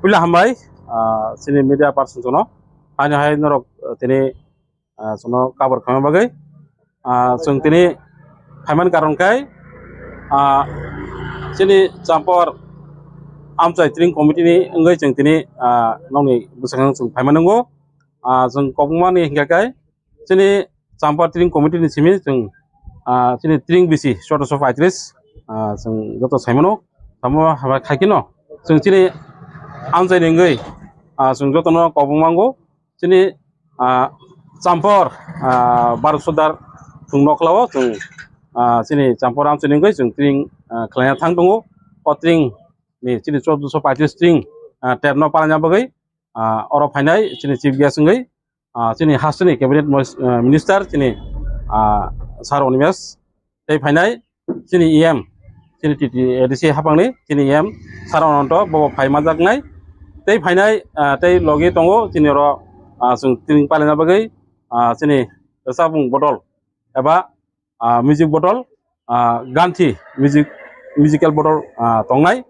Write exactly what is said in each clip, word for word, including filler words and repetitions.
Puila hambai, ah, chini media person jono. Ani hai norok, ah, tini, ah, jono cover khaima bagwi. Ah, chwng tini phaimani karon khai, ah, chini Champor Amchai Tring Committee ni wngwi chwng tini, ah, nokni bwskango chwng phaima nungo. Ah, chwng kobongmani hinkha khe chini Champor Tring Committee ni simi chwng, ah, chini Tring bisi chwdorso paitris, ah, chwng joto saimano tamo haba khaikino chwng chini amchaini wngwi, ah, chwng jotono kobong mango chini, ah, Champor, ah, Bharat Sodar chwng nokhlao chwng, ah, chini Champor amchaini wngwi chwng Tring, ah, khlaina thang tongo. O Tring ni chini chwdorso paitris Tring, ah, terno palanya bagwi, ah, oro phainai chini chief guest wngwi, ah, chini hasteni cabinet mois-, ah, minister chini, ah, sir Animesh tei phainai chini E M, chini T T A D C hapangni chini E M sir Ananto bobo phai manjaknai tei phainai, ah, tei logi tongo chini oro, ah, chwng Tring palina bagwi, ah, chini rwchapmung bodol eba, ah, music bodol, ah, Ganthi music, musical bodol, ah, tongnai,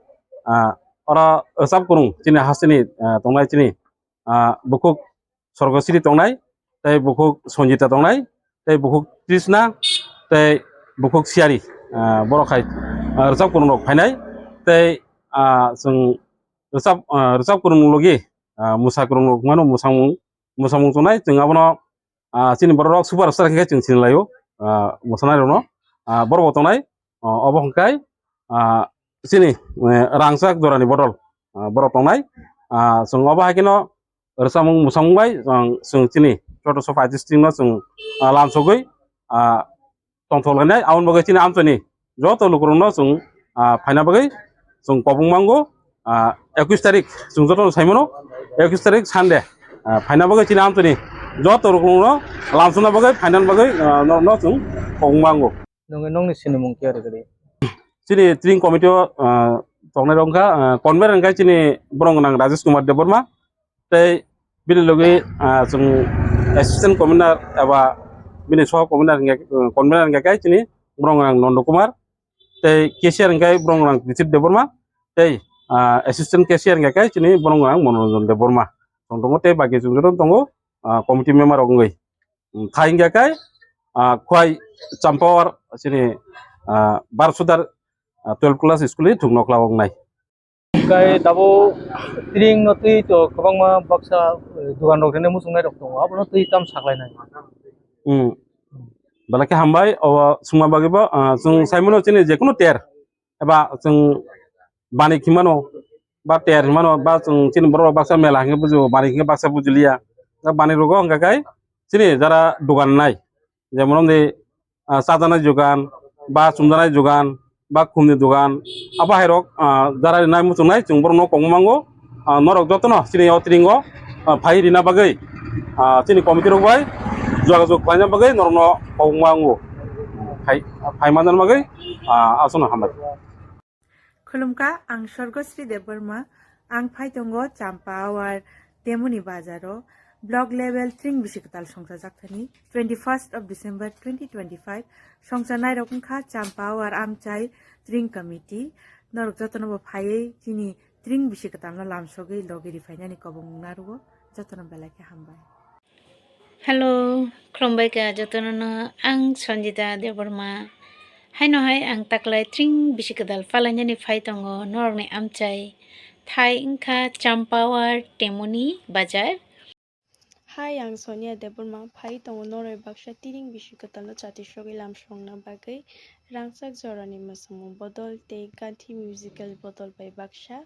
ah, oro rwchap kwrwng chini hasteni, ah, tongnai chini, ah, bukhuk Sorgosiri tongnai, tei bukhuk Sanjita tongnai, tei bukhuk Trishna, tei bukhuk Siyari, ah, borok hai, ah, rwchap kwrwng rok phainai, tei, ah, chwng rwchap, ah, rwchap kwrwng logi, ah, mwsa kwrwng rok mano mwsamung, mwsamung tongnai, chwng abono, ah, chini borok rok super star khe chwng sinilaio, ah, mwsanai rokno, ah, borok bo tongnai, ah, obo hwnkhe, ah, chini, eh, rangchak jorani bodol, ah, borok tongnai, ah, chwng obo hai kheno rwchapmung mwsamung bai, ang chwng chini chwdorso paitris Tring no chwng, ah, lamsogwi, ah, tongthok lainai. Aboni bagwi chini amchaini joto lukurokno chwng, ah, phaina bagwi chwng kobong mango, ah, ekush tarik chwng jotono saimano, ekush tarik Sunday, ah, phaina bagwi chini amchaini joto lukurokno lamsokna bagwi phaina bagwi, ah, no, no chwng kobong mango. Nongni, nongni sinimung khe ori gari? Chini Tring committee o, ah, tongnai rok wngkha, ah, convener wngkha chini borok gwnang Rajesh Kumar Debbarma, tei bini logi, ah, chwng assistant convener eba bini soho convener hingkha, ah, convener hingkha khe chini borok gwnang Nondo Kumar, tei cashier hingkha borok gwnang Richard Debbarma, tei, ah, assistant cashier hingkha khe chini borok gwnang Manoranjan Debbarma. Tong tongo tei baki chwng joto tongo, ah, committee member rok wngwi. Thai hingkha khe, ah, Khwai Champawar chini, ah, Bharat Sodar, ah, twelve class school ni thwngno khlaio wngnai. Kai tabuk Tring no twi to kwbangma baksa, eh, dugan rok rene muchungnai rok tongo, abono twi tam saklainai. Hmm. Belai khe hambai, o sungma bagwi bo, ah, chwng saimano chini jekunu ter eba chwng bani khimano ba ter hinmano ba chwng chini borok rok baksa mela hingke bujo bani hingke baksa bujiliya. Bani rogo hingka khe chini jara dugan nai, jemon wngdi, ah, chajaknai jugan, ba chumjaknai jugan, ba khumni dugan, abo hai rok, ah, jara rinai muchungnai chwng borok no kongma mango. Ah, norok jotono chini o Tring o, ah, phai rina bagwi, ah, chini committee rok bai jogajog khlaina bagwi norok no kongma mango. Phai, phai manjana bagwi, ah, aswkno hambai. Khulumkha, ang Sorgosri Debbarma, ang phai tongo Champawar Temuni bazaro, block level Tring bisi kwtal songchajak thani, twenty first of December twenty twenty five, songchanai rok wngkha Champawar Amchai Tring Committee, norok jotono bo phaiwi chini Tring bisi kwtalno lamsogwi logi riphainani kobong narwo, jotono belai khe hambai. Hello, khulumbai kha jotono no, ang Sanjita Debbarma. Haino hai ang taklai Tring bisi kwtal palainani phai tongo norokni amchai. Thai wngkha Champawar Temuni bazar. Hai, ang Sonia Debbarma, phai tongo noroi baksa Tring bisi kwtalno chati sogwi lamsongna bagwi rangchak jorani mwswngmung bodol tei Ganthi musical bodol bai baksa.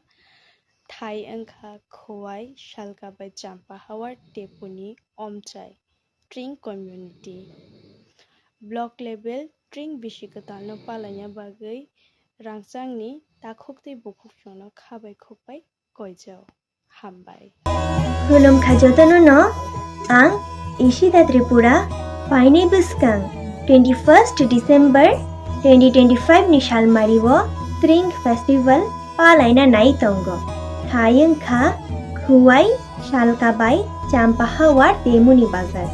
Thai wngkha Khowai, Salka bai Champahawar Tepuni Omchai Tring Community. Block level Tring bisi kwtalno palaina bagwi rangchakni takhuk tei bukhuk chwngno kha bai khuk bai koijao. Hambai. Khulumkha jotono no, ang Ishita Tripura, paini bwskang twenty first December twenty twenty five ni salmari o Tring Festival palaina nai tongo. Thai wngkha Khowai, Salka bai Champahawar Temuni bazar.